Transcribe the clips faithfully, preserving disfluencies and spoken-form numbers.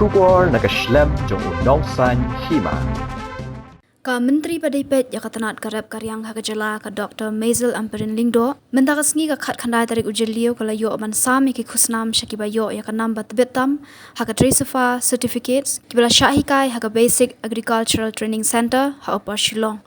Khubor na ka shlem jong u nongsan hima. Ka Myntri ba dei peit ïa ka tnat ka rep ka riang ha ka jylla ka Doktor Maisel Ampareen Lyngdoh, mynta ka sngi ka khatkhyndai tarik u Jylliew ka la ïoh ban sam ïa ki khusnam sha kiba ïoh ïa ka nam ba tbit tam ha ka TRASAFA certificates kiba la shah hikai ha ka Basic Agricultural Training Centre ha Upper Shillong.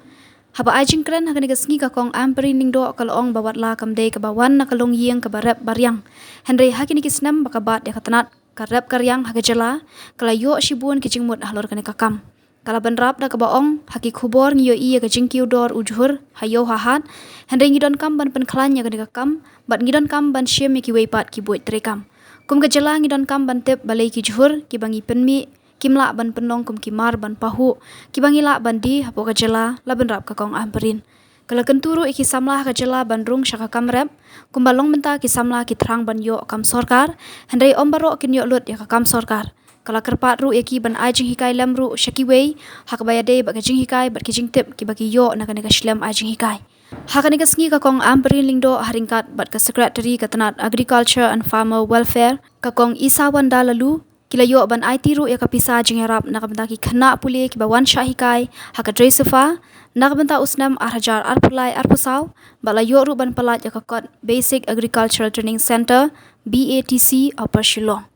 Haba ai jingkren ha kane ka sngi ka Kong Ampareen Lyngdoh ka la ong ba wat la kam dei kaba wan na ka longïing kaba rep ba riang, hynrei ha kine ki snem ba ka bat ïa ka tnat ka rep ka riang ha ka jylla ka la ïoh shibun ki jingmut halor kane ka kam. Ka la bynrap da kaba ong, ha ki khubor ngi ïohi ïa ka jingkiew dor u jhur ha ïew ha hat, hynrei ngi donkam ban pynkhlaiñ ïa kane ka kam bad ngi donkam ban shim ïa kiwei pat ki buit treikam. Kum ka jylla ngi donkam ban tip balei ki jhur kiba ngi pynmih kim lah ban pynlong kum ki mar ban pahuh kiba ngi lah ban die hapoh ka jylla, la bynrap ka Kong Ampareen. Ka la kyntu ruh ïa ki samla ha ka jylla ban rung sha ka kam rep, kumba long mynta ki samla ki thrang ban ïoh kam sorkar, hynrei ym baroh kin ïoh lut ïa ka kam sorkar. Ka la kyrpad ruh ïa ki ban ai jinghikai lem ruh sha kiwei ha kaba ïadei bad ka jinghikai bad ki jingtip kiba ki ïoh na kane ka shlem ai jinghikai. Ha kane ka sngi ka Kong Ampareen Lyngdoh ha ryngkat bad ka Secretary ka tnat Agriculture and Farmer Welfare, ka Kong Isawanda Laloo, ki la ïoh ban aiti ruh ïa ka pisa jingïarap na ka bynta ki khynnah pule kiba wan shah hikai ha ka TRASAFA na ka bynta u snem ar hajar arphew lai arphew saw, bad la ïoh ruh ban pyllait ïa ka kot Basic Agricultural Training Centre, B A T C, Upper Shillong.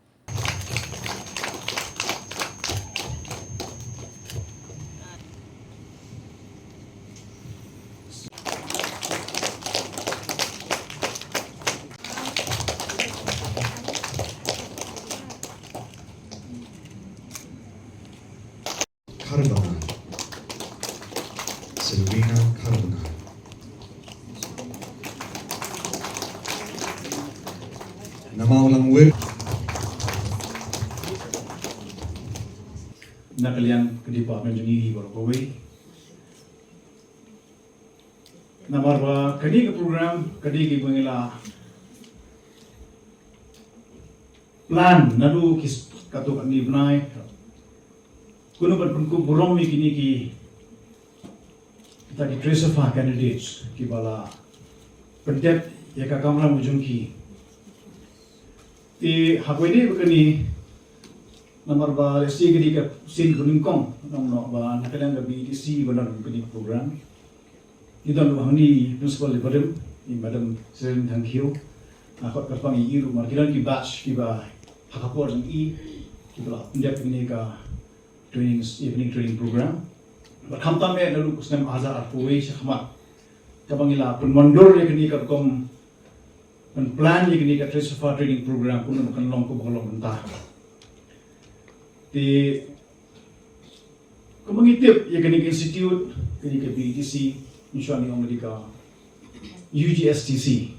Kharbanga. Selwina Kharbanga. Na Mawlangwir. Na ka liang ka department jong ngi baroh kawei. Namar ba kane ka program ka dei kaba ngi la plan naduh ki s-, katto katne bnai. Kumno ban pynkup burom ïa kine ki, kita ki TRASAFA candidates kiba la pyndep ïa ka kamram jong ki. Te ha kawei de ba kane, namar ba lehse ka dei ka sien kaba nyngkong, nong noh ba na ka liang ka B A T C ba don kane ka program. Ngi don ruh hangne i principal ba rim, i Madam Seren Thangkhiew. Nga khot kyrpang ïa i ruh, namar ki don ki batch kiba ha ka por jong i kiba la pyndep ïa kane ka training, ïa kane ka training program. Bad khamtam eh naduh u snem ar hajar arphew wei sha khmat, kaba ngi la pynwandur ïa kane ka rukom ban plan ïa kane ka TRASAFA training program kumno ba kan long kumba ka long mynta. Te kumba ngi tip ïa kane ka institute, kane ka B A T C, mynshuwa ngi ong ka dei ka U G S T C,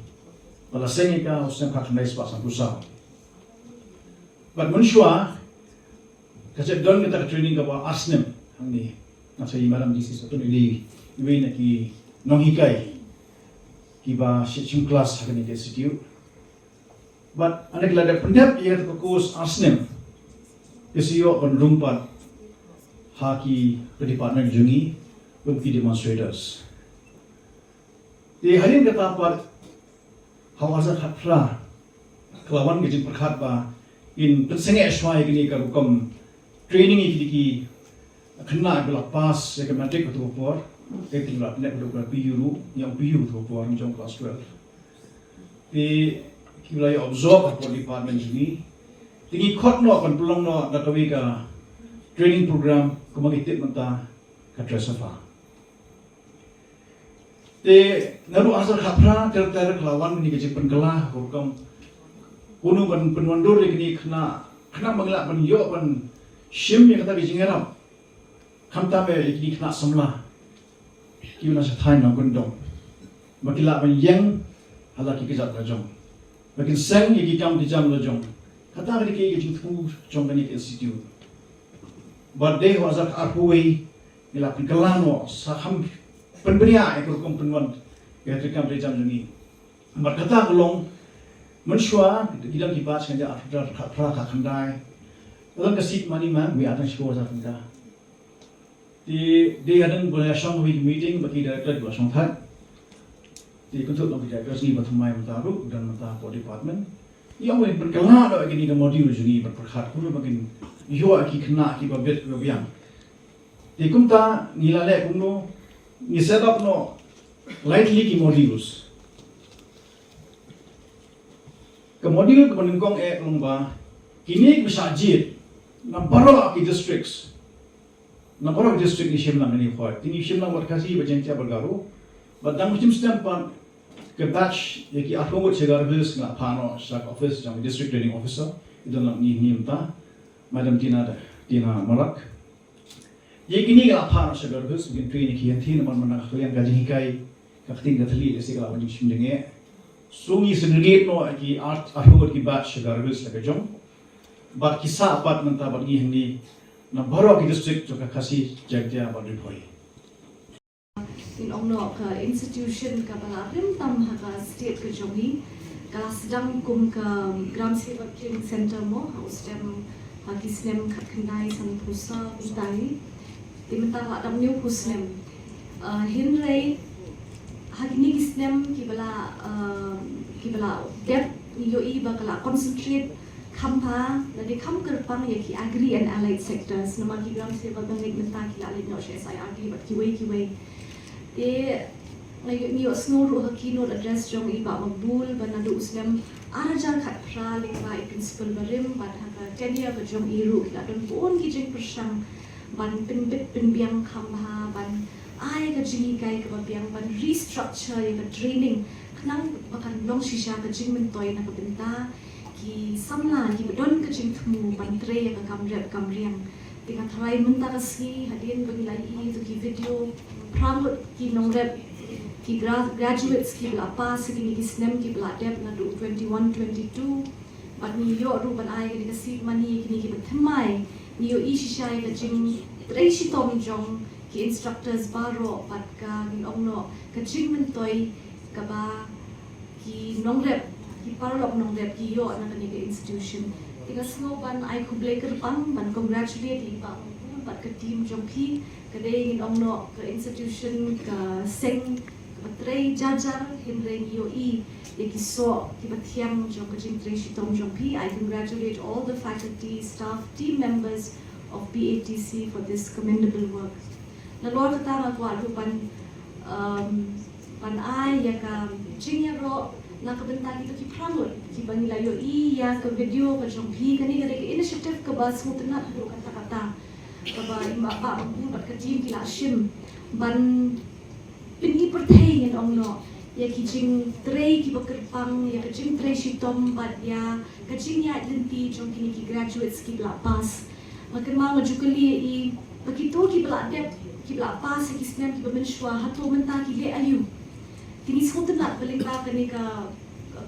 ba la seng ïa ka ha u snem khatkhyndai spah sanphew saw. Bad mynshuwa ka shu don kata ka training kaba ar snem hangne. Nga sa i Madam D C Satun i dei iwei na ki nonghikai kiba shim class ha kane ka institute. Bad haba ki la dep pyndep ïa kata ka course ar snem, ki sa ïoh ban rung pat ha ki, ka department jong ngi kum ki demonstrators. Te hadien kata pat ha u ar hajar khatphra ka la wan ka jingpyrkhat ba ngin pynsangeh shuwa ïa kane ka rukom training ïa kine ki khynnah ba la pass ïa ka matric ha kato ka por. Te ki la pyndep haduh ka P U ruh, ïa P U ha kato ka por, jong class twelve. Te ki la ïa absorb hapoh department jong ngi. Te ngi khot noh ban pynlong noh da kawei ka training program kumba ngi tip mynta ka TRASAFA. Te naduh ar hajar khatphra ter ter ka la wan kane ka jingpynkylla, ka rukom kumno ban pynwandur ïa kine ki khynnah, khynnah ba ngi lah ban ïoh ban shim ïa kata ka jingïarap. Khamtam eh ïa kine ki khynnah samla kiba na sha thaiñ nongkyndong, ba ki lah ban ïeng ha la ki kjat la jong, ba kin seng ïa ki kam ki jam la jong. Kata ka dei ka jingthmu jong kane ka institute. Bad dei ha u ar hajar arphew wei ngi la pynkylla noh sa kham pynbniah ïa ka rukom pynwan ïa ka treikam treijam jong ngi. Bad kata ka long mynshuwa ki don ki batch, kane ar hajar khatphra, khatkhyndai. Ka don ka seed money man, ngi ïa tang shiphew hajar tyngka. Te dei hadien ba la shong ha i meeting bad ki director ba la shong thait. Te kynthup long ki director jong ngi ba thymmai mynta ruh, ba don mynta hapoh department. Ïa, ong ba ngin pynkylla noh ïa kine ki module jong ngi ban pyrkhat kumno ba ngin ïoh ki khynnah kiba bit ba biang. Te kumta ngi la leh kumno, ngi set up noh lai tylli ki modules. Ka module kaba nyngkong eh ka long ba kine kiba shah jied na baroh ki districts, na baroh ki district ngi shim lang kane ka khot. Te ngi shim lang bad Khasi bad Jaiñtia bad Garo. Bad dang shim stem pat ka batch ïa ki arphew ngut sha Garo Hills nga phah noh sha ka office jong district training officer. I don lang ngi mynta, Madam Tina, Tina Marak. Ïa kine nga la phah noh sha Garo Hills, kin train ïa ki hangtei namar mynta ka liang ka jinghikai ka ktien ka thylliej, lehse ka la wan jingshim jingeh. So ngi segregate noh ïa ki ar, arphew ngut ki batch sha Garo Hills la ka jong. Bad ki sah pat mynta bad ngi hangne na baroh ki district jong ka Khasi, Jaiñtia bad Ri Bhoi. Ngin ong noh ka institution kaba la rim tam ha ka state ka jong ngi, ka la sdang kum ka Gram Sevak Training Center mo, ha u snem, ha ki snem khatkhyndai sanphew saw kumta hi. Te mynta ka la dang hynñiewphew snem. Ah, hynrei ha kine ki snem kiba la, ah, kiba la dep, ngi ïohi ba ka la concentrate kham bha, lane kham kyrpang ïa ki agri and allied sectors. Namar ki Gram Sevak ba ngeit mynta ki la leit noh sha S I R T bad kiwei kiwei. Te ngi ïoh, ngi ïohsngew ruh ha keynote address jong i Bah Makbul ba naduh u snem ar hajar khatphra lyngba i principal barim bad ha ka tenure ka jong i ruh ki la don bun ki jingpyrshang ban pynbit pynbiang kham bha, ban ai ka jinghikai kaba biang, ban restructure ïa ka training khnang ba kan long shisha ka jingmyntoi na ka bynta ki samla kiba don ka jingthmu ban trei ïa ka kam rep kam riang. Te nga tharai mynta ka sngi hadien ba ngi la ïohi ïa ki video phra ngut ki nongrep, ki gra-, graduates kiba la pass ha kine ki snem kiba la dep naduh twenty-one twenty-two, bad ngi ïoh ruh ban ai kane ka seed money ïa kine kiba thymmai. Ngi ïohi shisha ïa ka jingtrei shitom jong ki instructors baroh bad ka, ngin ong noh, ka jingmyntoi kaba ki nongrep, ki paralok nongrep ki ïoh na kane ka institution. Te nga sngew ban ai khublei kyrpang, ban congratulate ïa i Bah Makbul bad ka team jong phi. Ka dei, ngin ong noh, ka institution, ka seng kaba trei jar jar, hynrei ngi ïohi ïa ki soh kiba thiang jong ka jingtrei shitom jong phi. I congratulate all the faculty, staff, team members of P A T C for this commendable work. Nalor kata nga kwah ruh ban, um, ban ai ïa ka jingïaroh na ka bynta kito ki phra ngut kiba ngi la ïohi ïa ka video ka jong phi. Kane ka dei ka initiative kaba sngewtynnat ruh katta katta, kaba i Bah Makbul bad ka team ki la shim ban pyni pyrthei, ngin ong noh, ïa ki jingtrei kiba kyrpang, ïa ka jingtrei shitom bad ïa ka jingïaid lynti jong kine ki graduates kiba la pass. Nga kynmaw nga ju kylli ïa i ba kito kiba la dep, kiba la pass ha ki snem kiba mynshuwa, hato mynta ki leh aïu? Te ngi sngewtynnat ba lyngba kane ka,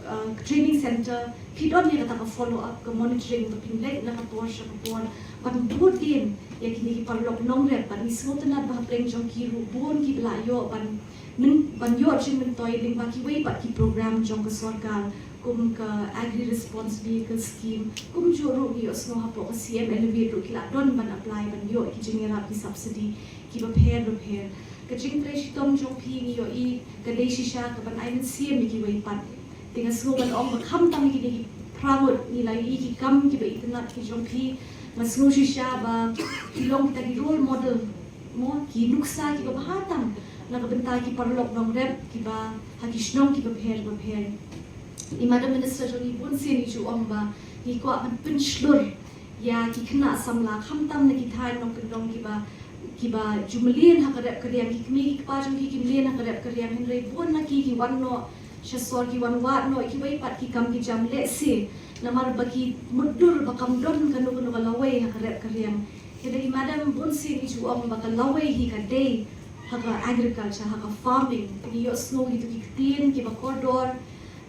uh, training center phi don ïa kata ka follow up, ka monitoring, ba phin leit na ka por sha ka por ban bud dien ïa kine ki paralok nongrep. Bad ngi sngewtynnat ba hapdeng jong ki ruh bun kiba la ïoh ban myn-, ban ïoh jingmyntoi lyngba kiwei pat ki program jong ka sorkar, kum ka Agri Response Vehicle Scheme, kumjuh ruh ngi ïohsngew hapoh ka C M Elevate ruh ki la don ban apply ban ïoh ki jingïarap, ki subsidy kiba pher ba pher. Ka jingtrei shitom jong phi ngi ïohi ka dei shisha kaban ai mynsiem ïa kiwei pat. Te nga sngew ban ong ba khamtam ïa kine ki phra ngut ngi la ïohi ki kam kiba itynnat ki jong phi. Nga sngew shisha ba phi long kita ki role model, mo, ki nuksa kiba bha tam na ka bynta ki paralok nongrep kiba ha ki shnong kiba pher ba pher. I Madam Minister jong ngi bun sien i ju ong ba ngi kwah ban pynshlur ïa ki khynnah samla, khamtam na ki thaiñ nongkyndong kiba, kiba ju mlien ha ka rep ka riang, ki kmie ki kpa jong ki ki mlien ha ka rep ka riang, hynrei bun na ki ki wan noh sha sor, ki wan wad noh, kiwei pat ki kam ki jam lehse namar ba ki mutdur ba kam don kano kano ka lawei ha ka rep ka riang. Hynrei i Madam bun sien i ju ong ba ka lawei hi ka dei ha ka agriculture, ha ka farming. Te ngi ïohsngew kito ki ktien kiba kordor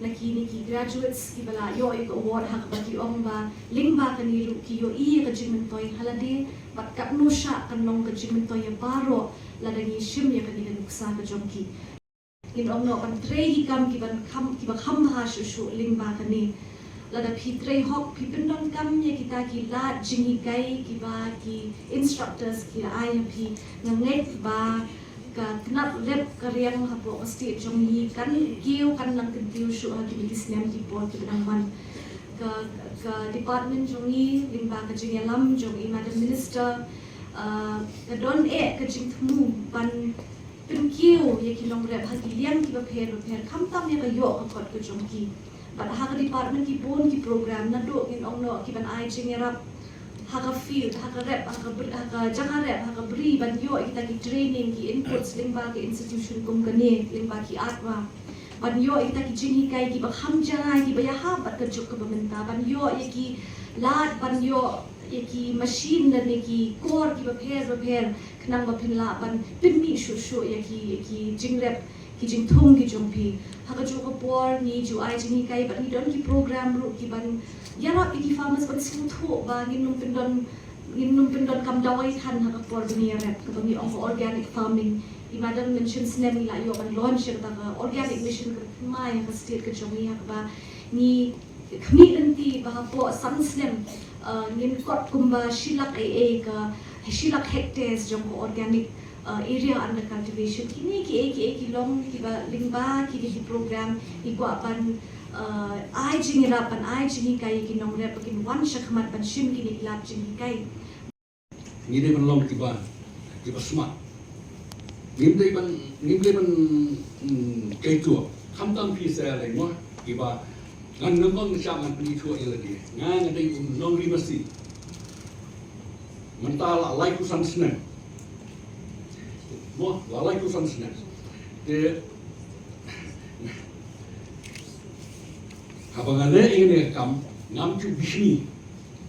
na kine ki graduates kiba la ïoh ïa ka award ha kaba ki ong ba lyngba kane ruh ki ïohi ïa ka jingmyntoi ha lade bad katno shah kan long ka jingmyntoi ïa baroh lada ngi shim ïa kane ka nuksa ka jong ki. Ngin ong noh ban trei ki kam kiban kham, kiba kham bha shuh shuh lyngba kane. Lada phi trei hok, phi pyndonkam ïa kita ki lad jinghikai kiba ki instructors ki la ai ha phi, nga ngeit ba ka tnat rep ka riang hapoh ka state jong ngi kan kiew, kan nang kyntiew shuh ha kine ki snem ki por kiba dang wan. Ka, Ka department jong ngi lyngba ka jingïalam jong i Madam Minister, uh, ka don eh ka jingthmu ban pynkiew ïa ki nongrep ha ki liang kiba pher bapher, khamtam ïa ka ïoh ka kot ka jong ki. Bad ha ka department ki bun ki program, naduh ngin ong noh ki ban ai jingïarap ha ka field, ha ka rep, ha ka br-, ha ka jaka rep, ha ka bri, ban ïoh ïa kita ki training, ki inputs lyngba ki institution kum kane, lyngba ki ADVA. Ban ïoh ïa kita ki jinghikai kiba kham janai, kiba ïahap bad ka juk kaba mynta. Ban ïoh ïa ki lad, ban ïoh ïa ki machine lane ki kor kiba pher bapher, khnang ba phin lah ban pynmih shuh shuh ïa ki, ïa ki jingrep, ki jingthung ki jong phi. Ha kajuh ka por ngi ju ai jinghikai bad ngi don ki program ruh ki ban ïarap ïa ki farmers ban sngewthuh ba ngin ym pyndon, ngin ym pyndonkam dawai than ha ka por ba ngi ïarep, kaba ngi ong ka organic farming. I Madam mynshwa snem ngi la ïoh ban launch ïa kata ka organic mission kaba thymmai ha ka state ka jong ngi, ha kaba ngi khmih lynti ba hapoh san snem, uh, ngin kot kumba shi lak ei ei ka, shi lak hectares jong ka organic, uh, area under cultivation. Kine kiei kiei ki long kiba lyngba kine ki program ngi kwah ban, uh, ai jingïarap, ban ai jinghikai ïa ki nongrep ba kin wan shakhmat ban shim kine ki lad jinghikai. Ngi dei ban long kiba, kiba smat. Ngim dei ban, ngim dei ban, mm, kaituh. Khamtam phi sa lei mo, kiba ngan nang ong sha ngan pynithuh ïa lade. Nga nga dei u nongri masi. Mynta la laiphew san snem. Mo, la laiphew san snem. Te haba nga leh ïa kane ka kam, ngam ju bishni.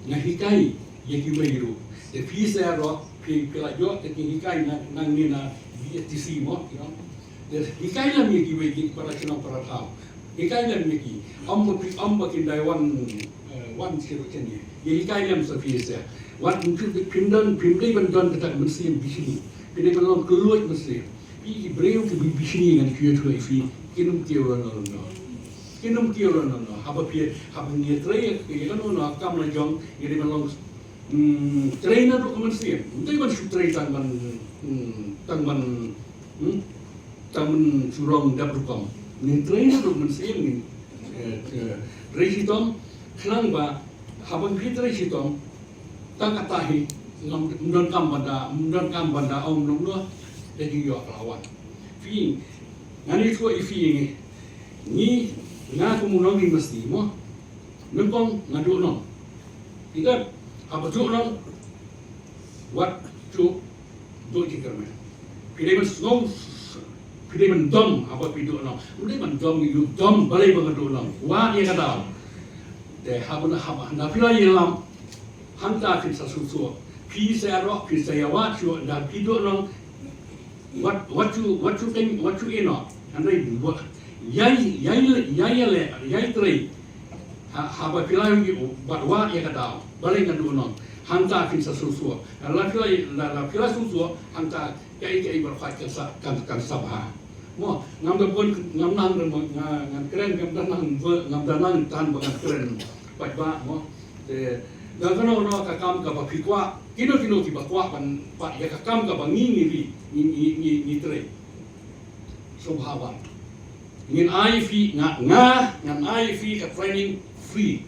Nga hikai ïa kiwei ruh. Te phi sa ruh, phi, phi la ïoh te ki hikai na, nangne na B T C mo, you know. Te hikai lem ïa kiwei ki para shnong para thaw. Hikai lem ïa ki. Ym ba phi, ym ba kin dei wan, eh, wan sha ruh chen ïa. Ïa hikai lem sa phi sa. Wan, phim dei, phim don, phim dei ban don kata ka mynsiem bishni. Phi dei ban long kylluid mynsiem. Phi ki briew ki bishni ngan kyrpad ïa phi, kin ym kiew lano lano. Kin ym kiew lano lano. Haba phi, haba ngi trei ïa kano kano ka kam la jong, ngi dei ban long, mm, trei naduh ka mynsiem. Ym dei ban shu trei tang ban, mm, tang ban, mm, tang ban shu long dap rukom. Ngi trei naduh ka mynsiem, ngi, eh, eh, trei shitom, khnang ba haba ngi trei shitom, tang kata hi, ngam, ym donkam ban da, ym donkam ban da ong nongno, da jingïoh ka la wan. Phi, ngan ïathuh ïa phi ngi, ngi, nga kum u nongri masi mo, nyngkong nga duh nong. Kita, haba duh nong, wat ju duh jingkyrmen. Phi dei ban sngew, phi dei ban dom haba phi duh nong. Phi dei ban dom, ïa u dom balei ba nga duh nong. Wad ïa ka daw. Te haba na, haba na phi la ïalam, hangta phin sa sngewthuh. Phi sa ïaroh, phi sa ïawad shuh, da phi duh nong. Wat, wat ju, wat ju teng, wat ju ïehnoh. Hynrei wat ïai, ïai, ïai, ïai leh, ïai trei. Ha, haba phi la ïoh bad wad ïa ka daw. Balei nga duh nong. Hangta phin sa sngewthuh. La phi la, la, la phi la sngewthuh, hangta kaei kaei baroh kan sa, kan, kan sa bha. Mo, ngam da bun, ngam nang da mo, nga, ngan kren, ngam da nang, ngam da nang tang ba ngan kren paidbah mo. Te, da kano kano ka kam kaba phi kwah, kino kino kiba kwah ban, ba ïa ka kam kaba ngi ngi ri, ngi, ngi, ngi, ngi trei. Sngewbha wan. Ngin ai phi, nga, nga, ngan ai phi ka training free.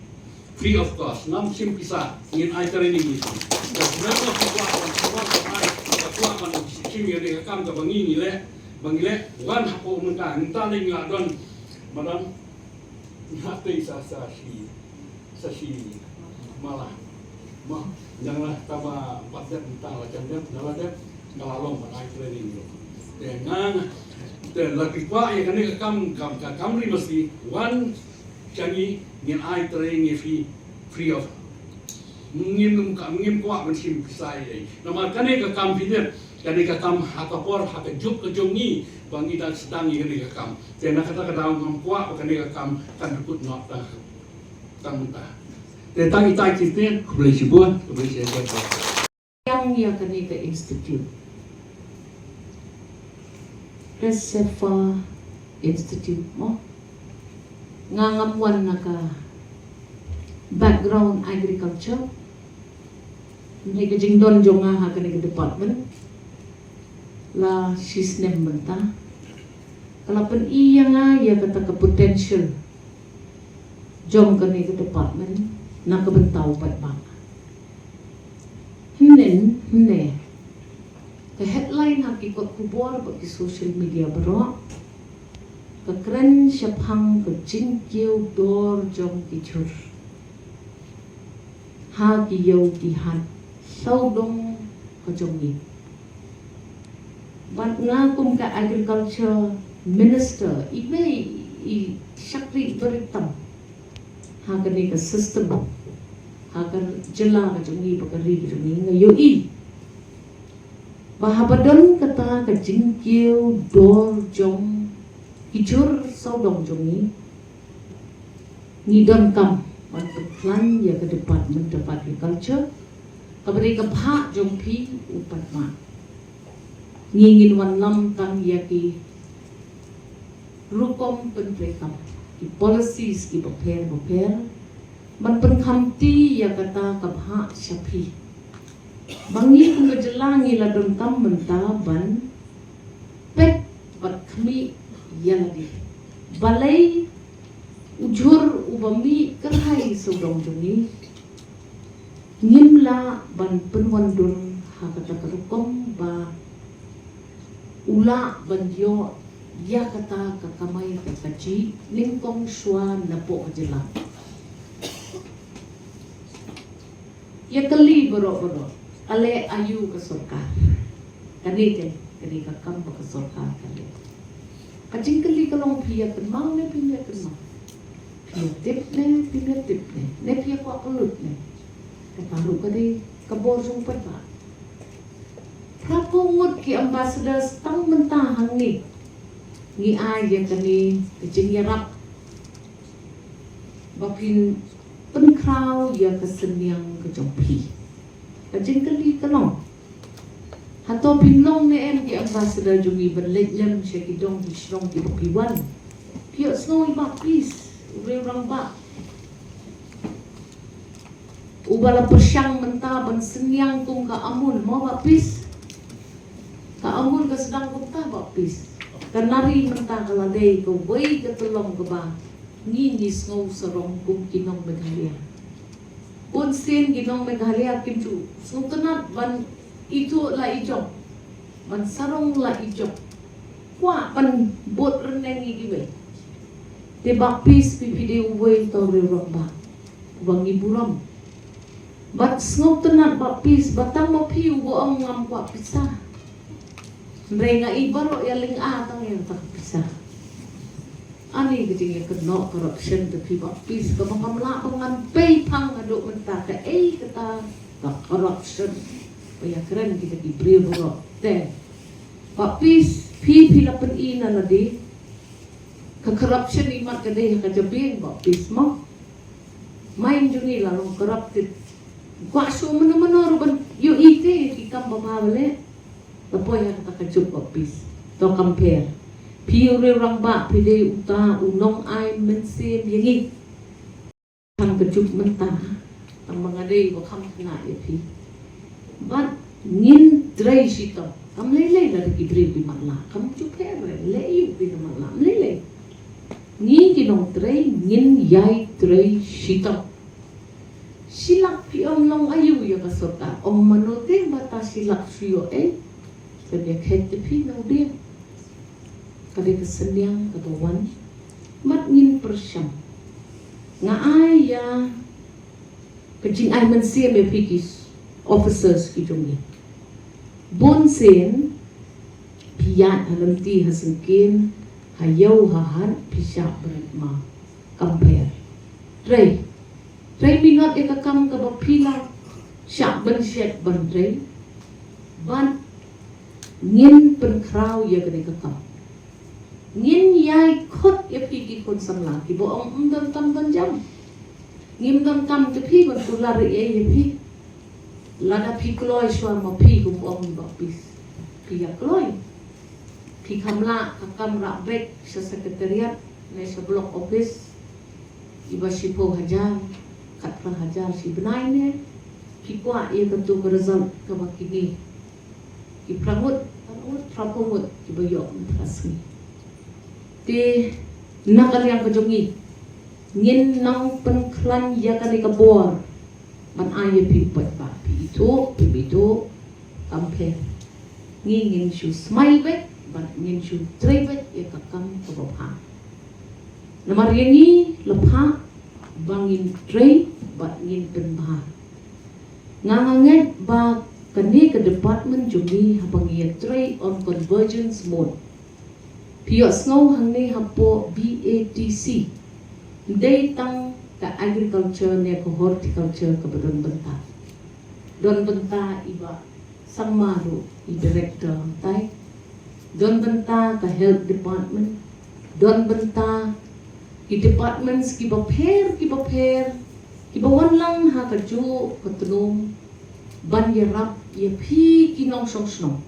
Free of cost. Ngam shim pisa. Ngin ai training ïa phi. Ka training phi kwah ban, phi kwah ban ai, phi kwah ban shim ïa ka kam kaba ngi ngi leh, ba ngi leh, wan hapoh mynta, mynta ngi la don, madam, nga tei sa, sa shi, sa shi mala. Mo, nga la tang ba pat dep, mynta la jan dep, nga la dep, nga la long ban ai training ruh. Te nga, te la phi kwah ïa kane ka kam, kam, ka kam ri masi, wan sha ngi, ngin ai training ïa phi free of. Ngim, ngim kwah ban shim pisa ei ei. Namar kane ka kam phi dep, kane ka kam ha ka por, ha ka juk ka jong ngi, ba ngi dang sdang ïa kane ka kam. Te na kata ka daw ngam kwah ba kane ka kam kan dkut noh tang, tang mynta. Te tang ita ki te, khublei shibun, khublei shibun. Ïa kane ka institute. Resefa Institute mo. Nga ngam wan na ka background agriculture. Hynrei ka jingdon jong nga ha kane ka department la shi snem mynta ka la pyni ïa nga ïa kata ka potential jong kane ka department. na ka bynta u paidbah. Hynnin hynne, ka headline ha ki kot khubor bad ki social media baroh ka kren shaphang ka jingkiew dor jong ki jhur ha ki ïew ki hat sawdong ka jong ngi. Bad nga kum ka agriculture minister, i mei i shakri baritam ha kane ka system, ha ka jylla ka jong ngi, ba ka ri ka jong ngi, nga ïohi ba haba don kata ka jingkiew dor jong ki jhur sawdong jong ngi, ngi donkam ban pynkhlaiñ ïa ka Department of Agriculture, kaba dei ka bhah jong phi u paidbah. Ngi ngin wanlam tang ïa ki rukom pyntreikam, ki policies kiba pher ba pher, ban pynkhamti ïa kata ka bhah sha phi. Ba ngi kum ka jylla ngi la donkam mynta ban peit bad khmih ïa lade. Balei u jhur uba mih kyrhai sawdong jong ngi, ngim lah ban pynwandur ha kata ka rukom ba u lah ban ïoh ïa kata ka kamai ka kajih nyngkong shuwa napoh ka jylla. Ïa kylli baroh baroh, ale aïu ka sorkar? Kane te, kane ka kam ba ka sorkar ka leh. Ka jingkylli ka long, phi ïa kynmaw ne phim ïa kynmaw? Phi ïa tip ne phim ïa tip ne, ne phi ïa kwah pynlut ne? Kata ruh ka dei ka bor jong u paidbah. Phraphew ngut ki ambassadors tang mynta hangne ngi ai ïa kane ka jingïarap ba phin pynkhraw ïa ka synñiang ka jong phi. Ka jingkylli ka long, hato phin long ne em ki ambassador jong ngi ban leit lem sha ki dong ki shnong kiba phi wan? Phi ïohsngew i Bah Pis, u riew rangbah uba la pyrshang mynta ban synñiang kum ka Amul, mo Bah Pis? Ka Amul ka sdang kumta Bah Pis. Ka Nari mynta ka la dei kawei ka tyllong kaba ngi ngi sngew sarong kum ki nong Meghalaya. Bun sien ki nong Meghalaya kim ju sngewtynnat ban ithuh la ijop, ban sarong la ijop. Kwah ban bud rynñiang ïa kiwei. Te Bah Pis, phi phi dei uwei uta u riew rangbah uba ngi burom. Bad sngewtynnat Bah Pis, ba tang ma phi uba ong ngam kwah pisa. Hynrei nga i baroh ïa lynga tang ïa kata ka pisa. Ani ka jingïakynnoh corruption te phi Bah Pis, kaba ngam lah ba ngan pei phang haduh mynta kaei kata ka corruption ba ïakren kita ki briew baroh. Te Bah Pis, phi phi la pyni na lade ka corruption, imat ka dei ha ka jabieng Bah Pis mo. Main jong ngi la long corrupted. Kwah shu mano mano ruh ban ïohi te ki kam ba bha ba leh. La poi ha kata ka juk Bah Pis. To compare. Phi u riew rangbah, phi dei uta u nongai mynsiem ïa ngi. Tang ka juk mynta, tang ba nga dei ba kham khynnah ïa phi. Bad ngin trei shitom. Kam lei lei lada ki briew ki matlah. Kam ju pher lei ïa phi ki matlah. Kam lei lei. Ngi ki nongtrei ngin ïai trei shitom. Shi lak phi ong long aïu ïa ka sorkar? Ong mano te ba ta shi lak shu ïoh ei? Sa bia khet te phi na u dieng. Ka dei ka synñiang kaba wan. Mat ngin pyrshang. Nga ai ïa ka jingai mynsiem ïa phi ki officers ki jong ngi. Bun sien phi ïaid ha lynti ha syngkien, ha ïew ha hat, phi shah bret ma. Compare. Trei. Trei minot ïa ka kam kaba phi la shah ban shet ban trei. Bad ngin pynkhraw ïa kane ka kam. Ngin ïai khot ïa phi ki khun samla kiba ong ym don kam don jam. Ngim don kam te phi ban kular ei ei ïa phi. Lada phi kloi shuwa ma phi kum ong Bah Pis. Phi ïa kloi. Phi kham lah ka kam rah bek sha secretariat ne sha block office. Iba shiphew hajar, khatphra hajar shi bnai ne. Phi kwah ïa katu ka result kaba kine ki phra ngut, phra ngut, phra phew ngut kiba ïoh mynta ka sngi. Te na ka liang ka jong ngi, ngin nang pynkhlaiñ ïa kane ka bor Ban ai ïa phi u paidbah, phi ithuh, phim ithuh, kam pher. Ngi ngin shu smai beit bad ngin shu trei beit ïa ka kam kaba bha. Namar ïa ngi la phah ba ngin trei bad ngin pynbha. Nga nga ngeit ba kane ka department jong ngi haba ngi ïatrei on convergence mode. Phi ïohsngew hangne hapoh B A T C, ym dei tang ka agriculture ne ka horticulture kaba don bynta. Don bynta i Bah Sangma ruh i director, tai. Don bynta ka health department. Don bynta ki departments kiba pher kiba pher kiba wan lang ha kajuh ka tnum ban ïarap ïa phi ki nongshong shnong.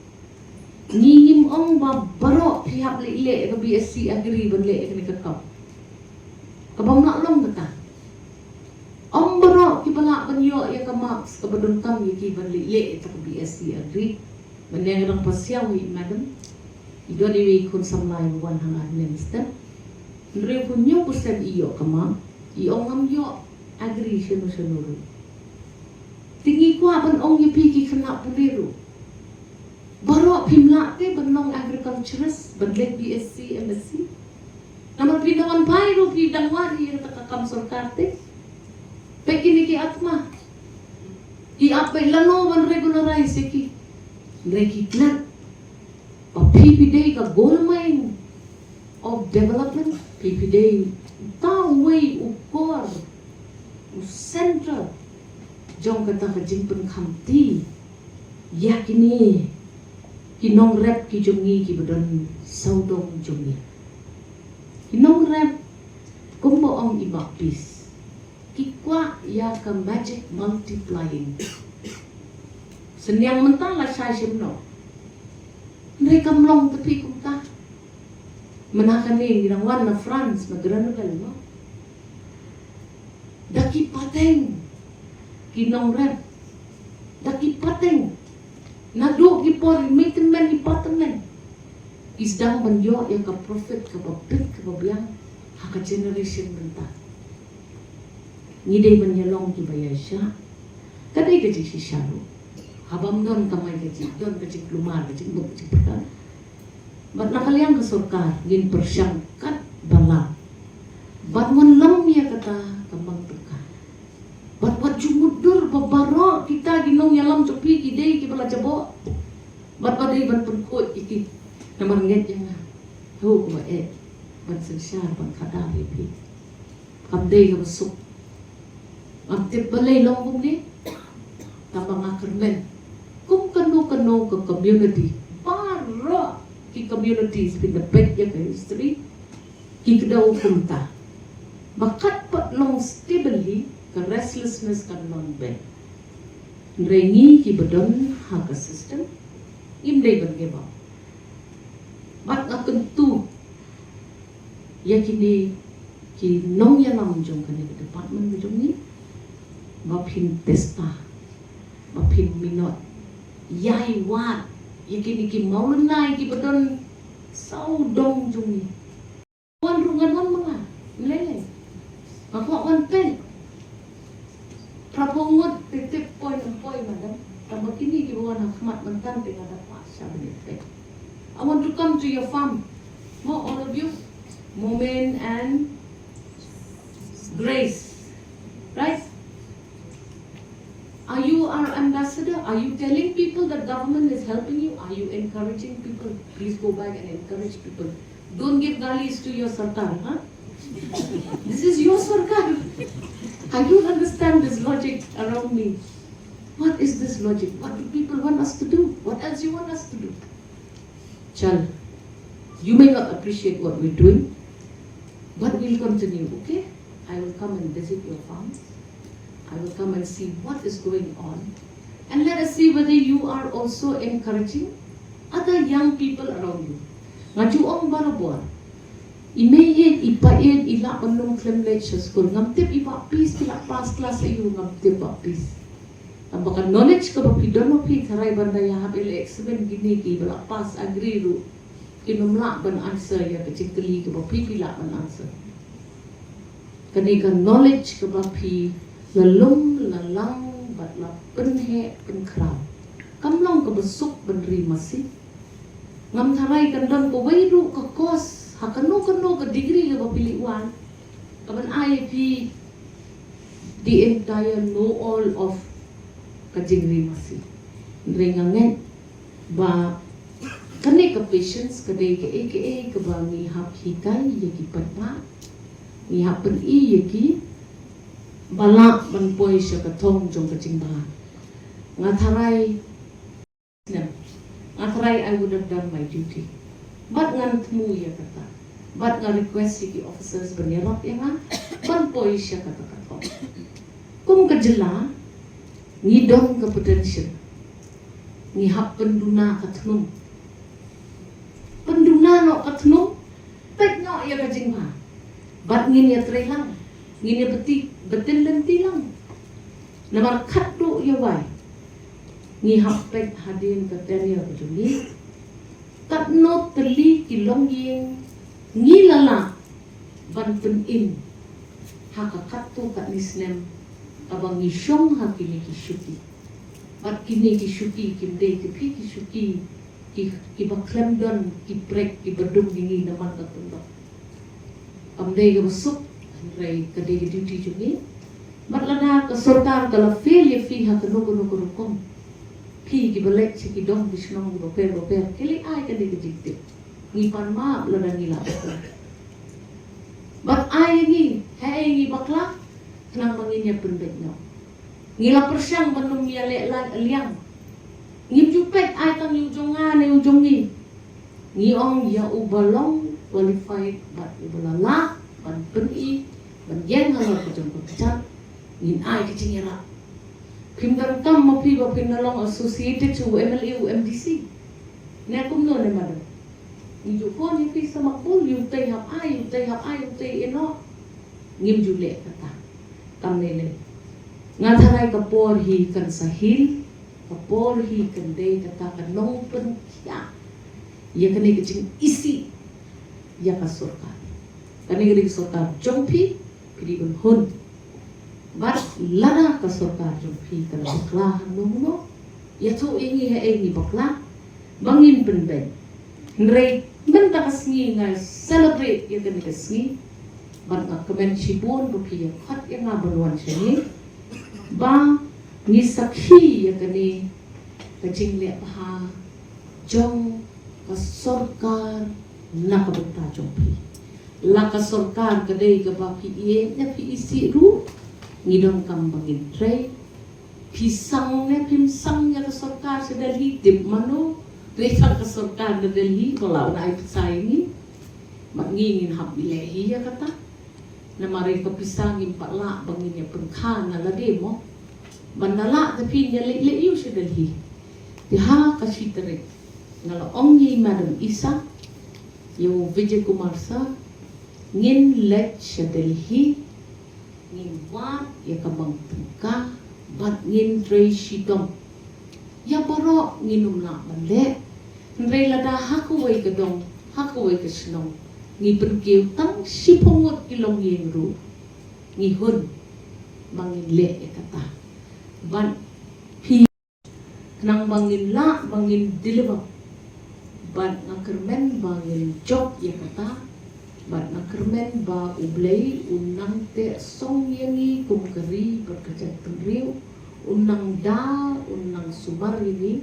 Ngi ngim ong ba baroh phi hap leh leh ka B S C Agri ban leh kane ka kam. Kaba ym lah long kata. Ym baroh kiba lah ban ïoh ïa ka marks kaba donkam ïa ki ban leh leh ïa ka B S C Agri. Mynne nga dang pasiaw hi, madam, i don iwei i khun samla iba wan ha nga mynstep. Hynriew phew hynñiew percent i ïoh ka mark, i ong ngam ïoh Agri shano shano ruh. Te ngi kwah ban ong ïa phi ki khynnah pule ruh, baroh phim lah te ban long agriculturist, ban leh B S C, M S C. Namar phi da wan phai ruh phi dang wad ïa kata ka kam sorkar te. Peit kine ki ATMA. Ki ap beit lano ban regularize ïa ki. Hynrei ki klet ba phi phi dei ka gold mine of development, phi phi dei uta uwei u core, u centre jong kata ka jingpynkhamti ïa kine ki nongrep ki jong ngi kiba don sawdong jong ngi. Ki nongrep, kumba ong i Bah Peace, ki kwah ïa ka magic multiplying. Synñiang mynta la shai shim noh. Hynrei kam long te phi kumta. Mynta kane ngi dang wan na France, na Grenoble, no? Da ki pateng ki nongrep, da ki pateng. Naduh ki por i mei tymmen i pa tymmen, ki sdang ban ïoh ïa ka profit kaba bit kaba biang ha ka generation mynta. Ngi dei ban ïalong kiba ïaishah. Ka dei ka jingshisha ruh. Haba ym don kamai kajih, don ka jingkulmar, ka jingmut, ka jingpyrkhat. Bad na ka liang ka sorkar ngin pyrshang katba lah ban wanlam ïa kata ka mang tyngka. Bad wat ju mutdur ba baroh kita ki nongïalam jong phi ki dei kiba la jaboh. Bad ba dei ban pynkhuid ïa ki. Namar ngeit ïa nga, haoid kaba eh ban synshar ban khadar ïa phi. Kam dei kaba suk. Ngam tip balei long kumne. Tangba nga kyrmen, kum kano kano ka community, baroh ki communities phin da peit ïa ka history, ki kdew kumta. Ba kat pat long stable hi, ka restlessness kan long beit. Hynrei ngi kiba don ha ka system, ngim dei ban give up. Bad nga kyntu ïa kine ki nongïalam jong kane ka department ka jong ngi, ba phin testa, ba phin minot ïai wad ïa kine ki mawlynnai kiba don sawdong jong ngi. Wan ruh ngan wan ma nga, lei lei. Nga kwah wan peit. Phra phew ngut te tip poi ne em poi, madam. Tangba kine kiba wan ha khmat mynta te nga da kwah sha ban ïa peit. I want to come to your farm. Mo, all of you. Momin and Grace. Right? Are you our ambassador? Are you telling people that government is helping you? Are you encouraging people? Please go back and encourage people. Don't give galis to your sarkar, huh? This is your sarkar. I don't understand this logic around me. What is this logic? What do people want us to do? What else you want us to do? Chal, you may not appreciate what we're doing, but we'll continue, okay? I will come and visit your farms. I will come and see what is going on. And let us see whether you are also encouraging other young people around you. Nga ju ong barabor, i mei ïeit, i pa ïeit, i lah ban ym khlem leit sha skul. Ngam tip i Bah Peace ki lah pass class aïu, ngam tip Bah Peace. Tangba ka knowledge kaba phi don ma phi, tharai ban da ïa hap ïaleh exam kine kiba lah pass agri ruh kin ym lah ban answer ïa ka jingkylli kaba phi phi lah ban answer. Kane ka knowledge kaba phi la lum la lang la pynheh pynkhraw. Kam long kaba suk ban ri masi. Ngam tharai kan don kawei ruh ka course ha kano kano ka degree kaba phi leh wan kaban ai ïa phi the entire know all of ka jingri masi. Hynrei nga ngeit ba kane ka patience ka dei kaei kaei kaba ngi hap hikai ïa ki paidbah, ngi hap pyni ïa ki ba lah ban poi sha ka thong jong ka jingbha. Nga tharai, nga tharai I would have done my duty. Bad ngan thmu ïa kata. Bad nga request ïa ki officers ban ïarap ïa nga ban poi sha kata ka thong. Kum ka jylla ngi don ka potential. Ngi hap pynduna ka thnum. Pynduna noh ka thnum. Peit noh ïa ka jingbha. Bad ngin ïatrei lang. Ngin ïa beti, betin lynti lang. Namar khatduh ïa wai ngi hap peit hadien ka tenure ka jong ngi. Katno tylli ki longïing ngi la lah ban pynim ha ka katto katne snem kaba ngi shong ha kine ki shuki. Bad kine ki shuki kim dei ki phi ki shuki ki, kiba khlem don ki prek kiba dung ïa ngi na man ka kyndong. Kam dei kaba suk, hynrei ka dei ka duty jong ngi. Bad lada ka sorkar ka la fail ïa phi ha kano kano ka rukom, phi kiba leit sha ki dong ki shnong kiba pher ba pher, ki leit ai kane ka jingtip. Ngi pan map lada ngi la bakla. Bad ai ïa ngi, haei ngi bakla, khnang ba ngin ïa pynbeit noh. Ngi la pyrshang ban ym ïaleh la liang. Ngim ju peit ai tang ïa u jong nga ne u jong ngi. Ngi ong ïa uba long qualified bad uba la lah ban pyni ban ïeng halor ka jong ka kjat, ngin ai ka jingïarap. Phim donkam ma phi ba phin da long associated sha u M L A u M D C. Ne kumno ne madam. Ngi ju khon ïa phi sa makbul, ïa utei hap ai, ïa utei hap ai, ïa utei ïeh noh. Ngim ju leh kata. Kam lei lei. Nga tharai ka por hi kan sa hil, ka por hi kan dei kata ka nongpynkhiah ïa kane ka jingisih ïa ka sorkar. Kane ka dei ka sorkar jong phi, phi dei ban hun. Bad lada ka sorkar jong phi ka la bakla hangno hangno, ïathuh ïa ngi haei ngi bakla ba ngin pynbeit. Hynrei mynta ka sngi nga celebrate ïa kane ka sngi. Bad nga kmen shibun ba phi ïa khot ïa nga ban wan shane ba ngi sakhi ïa kane ka jingleh bha jong ka sorkar na ka bynta jong phi. La ka sorkar ka dei kaba phi ïeit ne phi isih ruh, ngi donkam ba ngin trei. Phi sang ne phim sang ïa ka sorkar sha Delhi, tip mano. Dei tang ka sorkar na Delhi ba la wan ai pisa ïa ngi. Bad ngi ngin hap leh hi ïa kata. Namar ïa ka pisa ngim pat lah ba ngin ïa pynkha na lade mo. Ban da lah te phin ïa leit leit ïa u sha Delhi. Te ha ka shi tarik nga la ong ïa i Madam Isa, ïa u Vijay Kumar Sir, ngin leit sha Delhi, ngin wad ïa ka bang tyngka bad ngin trei shitom. Ïa baroh ngin ym lah ban leh. Hynrei lada ha kawei ka dong, ha kawei ka shnong, ngi pynkiew tang shiphew ngut ki longïing ruh, ngi hun ba ngin leh ïa kata. Bad phi, khnang ba ngin lah ba ngin deliver. Bad nga kyrmen ba ngin jop ïa kata. Bad nga kyrmen ba U Blei un nang teh song ïa ngi kum ka ri bad ka jaitbynriew, un nang da, un nang sumar ïa ngi.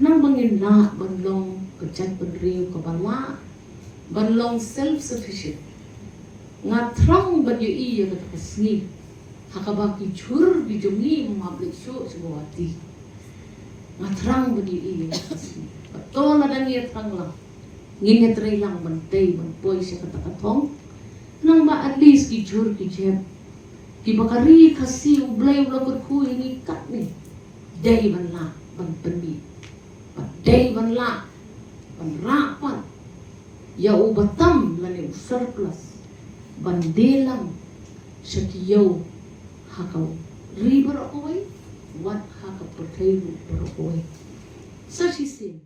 Khnang ba ngin lah ban long ka jaitbynriew kaba lah ban long self sufficient. Nga thrang ban ïohi ïa kata ka sngi ha kaba ki jhur ki jong ngi ym hap leit shuh sha Guwahati. Nga thrang ban ïohi ïa kata ka sngi. Bad to lada ngi ïa thrang lang, ngin ïa trei lang ban tei ban poi sha kata ka thong. Khnang ba at least ki jhur ki jhep kiba ka ri Khasi U Blei u la kyrkhu ïa ngi katne, dei ban lah ban pynmih. Bad dei ban lah ban rah pat ïa u batam lane u surplus ban die lang sha ki ïew ha ka ri baroh kawei, wat ha ka pyrthei ruh baroh kawei. Sa shisien